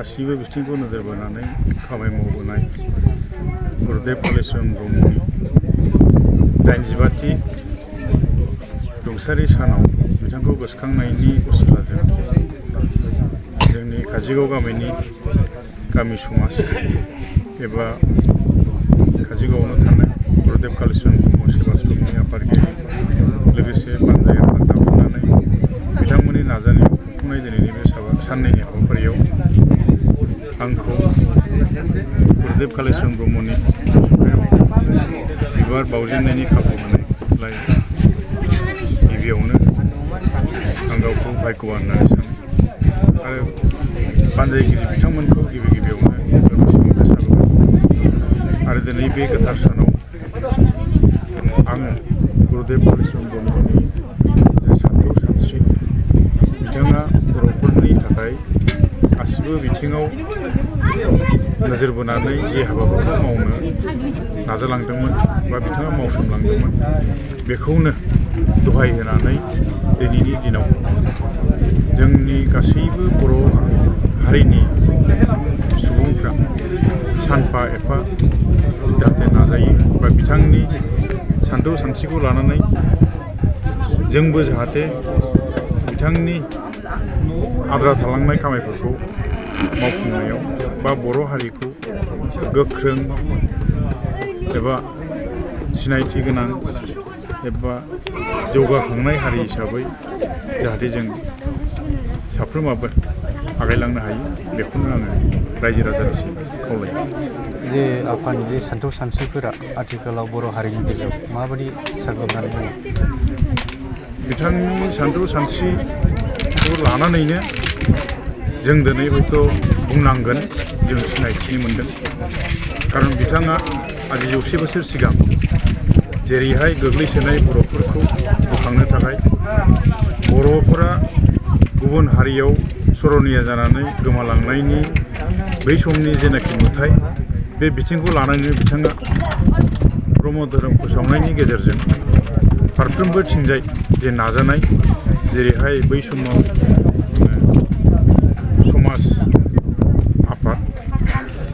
गासैबो बिथिंखौ नोजोर बोनानै खामानि मावबोनाय गुरुदेव कालिचरण ब्रह्मनि 85थि रुंसारि सानाव बिथांखौ गोसोखांनायनि उसिलाजों जोंनि काजिगाव गामिनि गामि समाज एबा काजिगावआवनो थानाय गुरुदेव कालिचरण ब्रह्म सेबाश्रमनि आफादगिरि लोगोसे बानजाय आफाद दाफुंनानै बिथांमोननि नाजानायाव खुंफुंनाय दिनैनि बे साननैनि हाबाफारियाव आंखौ गुरुदेव कालिचरण ब्रह्मनि मुसुखायाव बिबार बावजेननायनि खाबु मोननायलाय गिबियावनो आं गावखौ भाग्यवान होननानै सानो आरो बानजायगिरि बिथांमोनखौ गिबियावनो गोसोनिफ्राय साबायखर आरो दिनै बे गोथार सानाव आङो गुरुदेव कालिचरण ब्रह्मनि सानथौ सानस्रि बिथाङा बर'फोरनि थाखाय गासिबो बिथिङाव नोजोर बोनानै जे हाबाफोरखौ मावनो नाजालांदोंमोन बा बिथाङा मावसोमलांदोंमोन बेखौनो दहाय होनानै दिनैनि दिनाव जोंनि गासैबो बर' हारिनि सुबुंफ्रा सानफा एफा जाहाथे नाजायो बा बिथांनि सानथौ सानस्रिखौ लानानै जोंबो जाहाथे बिथांनि आद्रा थालांनाय खामानिफोरखौ मावफुंनायाव बा बर' हारिखौ गोख्रों एबा सिनायथि गोनां एबा जौगाखांनाय हारि हिसाबै जाहाथे जों साफ्रोमाबो आगायलांनो हायो बेखौनो आङो रायजो राजानिसिम खावलायो। जे आफानि बे सानथौ सानस्रिफोरा आथिखालाव बर' हारिनि गेजेराव माबायदि साग्लोबनानै दङ? बिथांनि सानथौ सानस्रिखौ लानानैनो जों दिनै हयथ' बुंनांगोन जों सिनायथि मोनदों खारन बिथाङा आजि 100 बोसोर सिगां जेरैहाय गोग्लैसोनाय बर'फोरखौ बोखांनो थाखाय बर'फोरा गुबुन हारियाव सर'निया जानानै गोमालांनायनि बै समनि जेनाखि नुथाय बे बिथिंखौ लानानैनो बिथाङा ब्रह्म धोरोम फोसावनायनि गेजेरजों फारफ्रोमबो थिंजाय जे नाजानाय जेरैहाय बै समाव समाज आफाद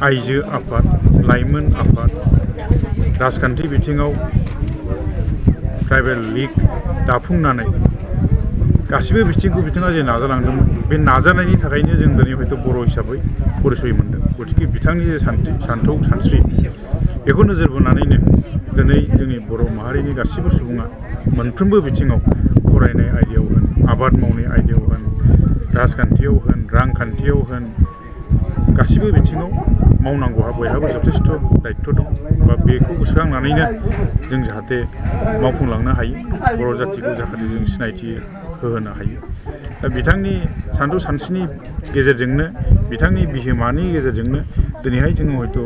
आइजो आफाद लाइमोन आफाद राजखान्थि बिथिङाव ट्राइबेल लीग दाफुंनानै गासिबो बिथिंखौ बिथाङा जे नाजालांदोंमोन बे नाजानायनि थाखायनो जों दिनै हयथ' बर' हिसाबै परिचय मोनदों गतिके बिथांनि जे सानथौ सानस्रि बेखौ नोजोर बोनानैनो दिनै जोंनि बर' माहारिनि गासिबो सुबुङा मोनफ्रोमबो बिथिङाव फरायनाय आयदायाव होन आबाद मावनाय आयदायाव होन राजखान्थियाव होन रांखान्थियाव होन गासिबो बिथिङाव मावनांगौहा बयहाबो जथेस्थ' दायित्व दं बा बेखौ गोसोखांनानैनो जों जाहाथे मावफुंलांनो हायो बर' जाथिखौ जाहाथे जों सिनायथि होहोनो हायो दा बिथांनि सानथौ सानस्रिनि गेजेरजोंनो बिथांनि बिहोमानि गेजेरजोंनो दिनैहाय जोङो हयथ'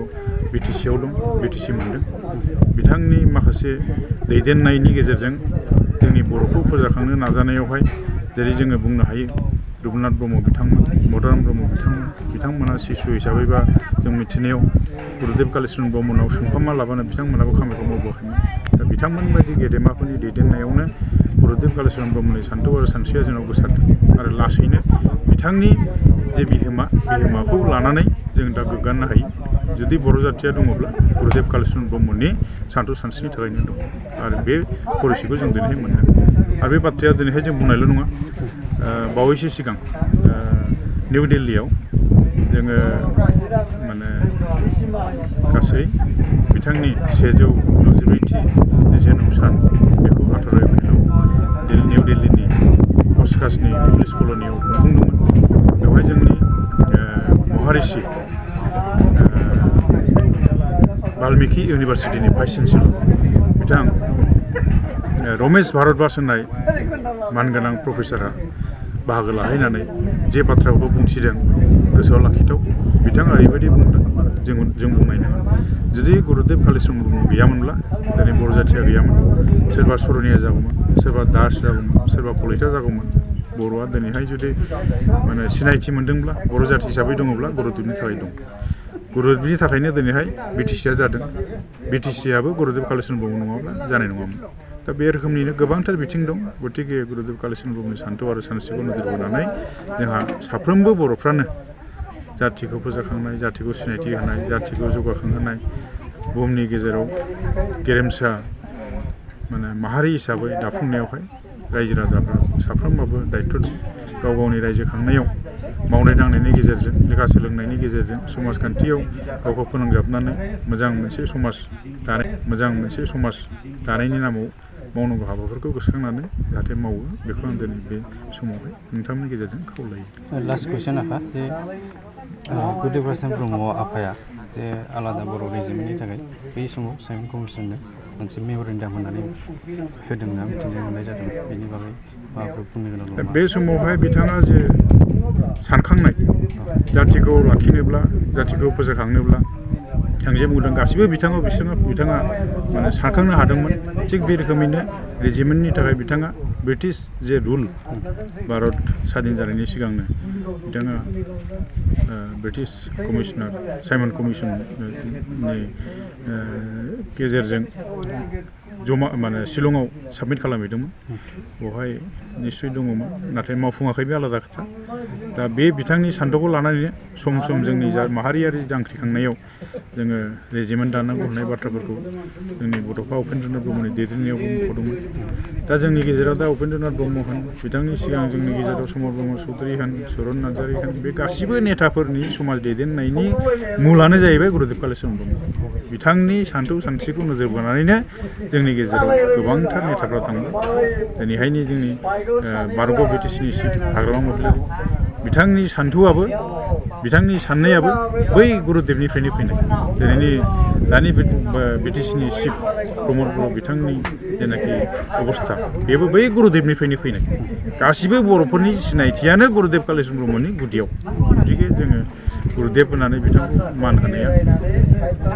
BTC आव दं BTC मोनदों बिथांनि माखासे दैदेननायनि गेजेरजों जोंनि बर'खौ फोजाखांनो नाजानायावहाय जेरै जोङो बुंनो हायो रुपनाथ ब्रह्म बिथांमोन मदाराम ब्रह्म बिथांमोना शिशु हिसाबै बा जों मिथिनायाव गुरुदेव कालिचरण ब्रह्मनाव सोंफामा लाबानो बिथांमोनाबो खामानिखौ मावबोआखैमोन दा बिथांमोन बायदि गेदेमाफोरनि दैदेननायावनो गुरुदेव कालिचरण ब्रह्मनि सानथौ आरो सानस्रिया जोंनाव गोसारदों आरो लासैनो बिथांनि जे बिहोमाखौ लानानै जों दा गोग्गानो हायो जुदि बर' जाथिया दङब्ला गुरुदेव कालिचरण ब्रह्मनि सानथौ सानस्रिनि थाखायनो दं आरो बे परिचयखौ जों दिनैहाय मोनदों आरो बे बाथ्राया दिनैहाय जों बुंनायल' नङा बावैसो सिगां निउ दिल्लीयाव जोङो माने गासै बिथांनि 192थि जोनोम सान बेखौ 18 एप्रिलाव निउ दिल्लीनि हस्कासनि पुलिस कल'नियाव खुंफुंदोंमोन बेवहाय जोंनि महारिषि बाल्मिकि इउनिभारसिटिनि भाइस चेन्सेलर बिथां रमेश भारद्वाज होननाय मानगोनां प्रफेसारा बाहागो लाहैनानै जे बाथ्राखौ बुंथिदों गोसोआव लाखिथाव बिथाङा ओरैबायदि बुंदों जों बुंनाय नङा जुदि गुरुदेव कालिचरण ब्रह्म गैयामोनब्ला दिनै बर' जाथिया गैयामोन सोरबा सर'निया जागौमोन सोरबा दास जागौमोन सोरबा कलिता जागौमोन बर'आ दिनैहाय जुदि माने सिनायथि मोनदोंब्ला बर' जाथि हिसाबै दङब्ला गुरुदेवनि थाखाय दं गुरुदेवनि थाखायनो दिनैहाय BTCआ जादों BTCआबो गुरुदेव कालिचरण ब्रह्म नङाब्ला जानाय नङामोन दा बे रोखोमनिनो गोबांथार बिथिं दं गतिके गुरुदेव कालिचरण ब्रह्मनि सानथौ आरो सानस्रिखौ नोजोर बोनानै जोंहा साफ्रोमबो बर'फ्रानो जाथिखौ फोजाखांनाय, जाथिखौ सिनायथि होनाय, जाथिखौ जौगाखांहोनाय, बुहुमनि गेजेराव गेरेमसा माने माहारि हिसाबै दाफुंनायावहाय रायजो राजाफ्रा साफ्रोमबाबो दायथ' गाव गावनि रायजो खांनायाव मावनाय दांनायनि गेजेरजों, लेखा सोलोंनायनि गेजेरजों, समाजखान्थियाव गावखौ फोनांजाबनानै मोजां मोनसे समाज दानायनि नामाव मावनांगौ हाबाफोरखौ गोसोखांनानै जाहाथे मावो, बेखौ आं दिनै बे समावहाय नोंथांमोननि गेजेरजों खावलायो। लास्ट कुइसन आफा जे गुरुदेब कालीचरण ब्रह्म आफाया जे आलादा बर' रेजिमेन्टनि थाखाय बै समाव साइमन कमिसननो मोनसे मेम'रेन्डाम होननानै होदोंना मिथिनो मोननाय जादों, बेनि बागै माबाफोर बुंनो गोनां दं? बे समावहाय बिथाङा जे सानखांनाय जाथिखौ लाखिनोब्ला, जाथिखौ फोजाखांनोब्ला आं जे बुंदों गासिबो बिथाङा माने सानखांनो हादोंमोन। थिग बे रोखोमैनो रेजिमेन्टनि थाखाय बिथाङा ब्रिटिश जे रुल, भारत स्वाधीन जानायनि सिगांनो बिथाङा ब्रिटिश कमिसनार साइमन कमिसननि गेजेरजों माने शिलंआव साबमिट खालामहैदोंमोन। बेवहाय निस्सय दङमोन, नाथाय मावफुङाखै, बे आलादा खोथा। दा बे बिथांनि सान्थौखौ लानानैनो सम सम जोंनि जा माहारियारि जांख्रिखांनायाव जोङो रेजिमेन्ट दानांगौ होननाय बाथ्राफोरखौ जोंनि बड'फा उपेन्द्रनाथ ब्रह्मनि दैदेननायावबो मख'दोंमोन। दा जोंनि गेजेराव दा उपेन्द्रनाथ ब्रह्म होन, बिथांनि सिगां जोंनि गेजेराव समर ब्रह्म चौधुरि होन, चरन नार्जारि होन, बे गासिबो नेताफोरनि समाज दैदेननायनि मुलानो जाहैबाय गुरुदेब कालीचरण ब्रह्म। बिथांनि सान्थौ सानस्रिखौ नोजोर बोनानैनो जोंनि गेजेराव गोबांथार नेताफ्रा थांबाय। दिनैहायनि जोंनि बारग' बिटिसिनि चिफ हाग्रामा महिलारि, बिथांनि सान्थौआबो, बिथांनि साननायाबो बै गुरुदेबनिफ्रायनो फैनाय। दानि बिटिसिनि चिफ प्रमद बर' बिथांनि जेनाखि अबस्था, बेबो बै गुरुदेबनिफ्रायनो फैनाय। गासिबो बर'फोरनि सिनायथियानो गुरुदेब कालीचरण ब्रह्मनि गुदियाव। गतिके जोङो गुरुदेब होननानै बिथांखौ मान होनाया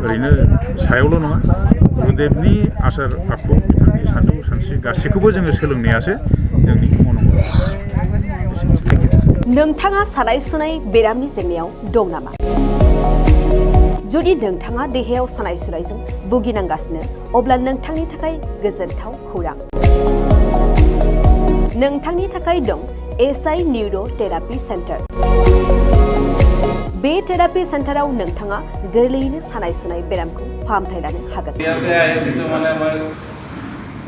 ओरैनो सायावल' नङा, गुरुदेबनि आसार आखु, बिथांनि सान्थौ सानस्रि गासैखौबो जोङो सोलोंनायासो जोंनि मावनांगौ। नोंथाङा सानाय सुनाय बेरामनि जेंनायाव दं नामा? जुदि नोंथाङा देहायाव सानाय सुनायजों भुगिनांगासिनो, अब्ला नोंथांनि थाखाय गोजोनथाव खौरां। नोंथांनि थाखाय दं एसआइ निउर' थेरापि सेन्टार। बे थेरापि सेन्टाराव नोंथाङा गोरलैयैनो सानाय सुनाय बेरामखौ फाहामथाय लानो हागोन।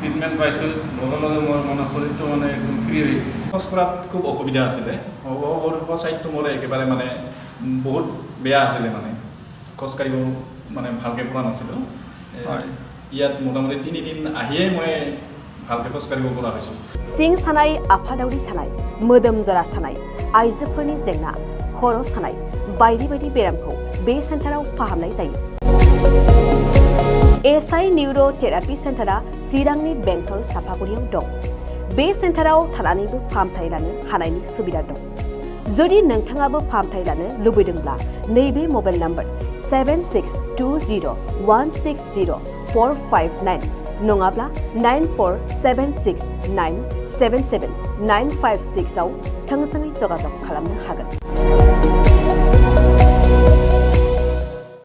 ট্ৰিটমেণ্ট পাইছোঁ, লগে লগে মোৰ মানে শৰীৰটো মানে একদম ফ্ৰী হৈ গৈছে। খোজ কঢ়াত খুব অসুবিধা আছিলে, চাইডটো মোৰ একেবাৰে মানে বহুত বেয়া আছিলে, মানে খোজকাঢ়িব মানে ভালকৈ পৰা নাছিলোঁ। ইয়াত মোটামুটি 3 দিন আহিয়ে মই ভালকৈ খোজকাঢ়িব পৰা হৈছোঁ। सिं सानाय, आफादावरि सानाय, मोदोम जरा सानाय, आइजोफोरनि जेंना, खर' सानाय बायदि बायदि बेरामखौ बे सेन्टाराव फाहामनाय जायो। एसआइ निउर' थेरापि सेन्टारा चिरांनि बेंटल सापागुरियाव दं। बे सेन्टाराव थानानैबो फाहामथाय लानो हानायनि सुबिदा दं। जुदि नोंथाङाबो फाहामथाय लानो लुबैदोंब्ला नैबे मबाइल नाम्बार 7620160459 नङाब्ला 9476977956 आव थोंजोङै जगाजग खालामनो हागोन।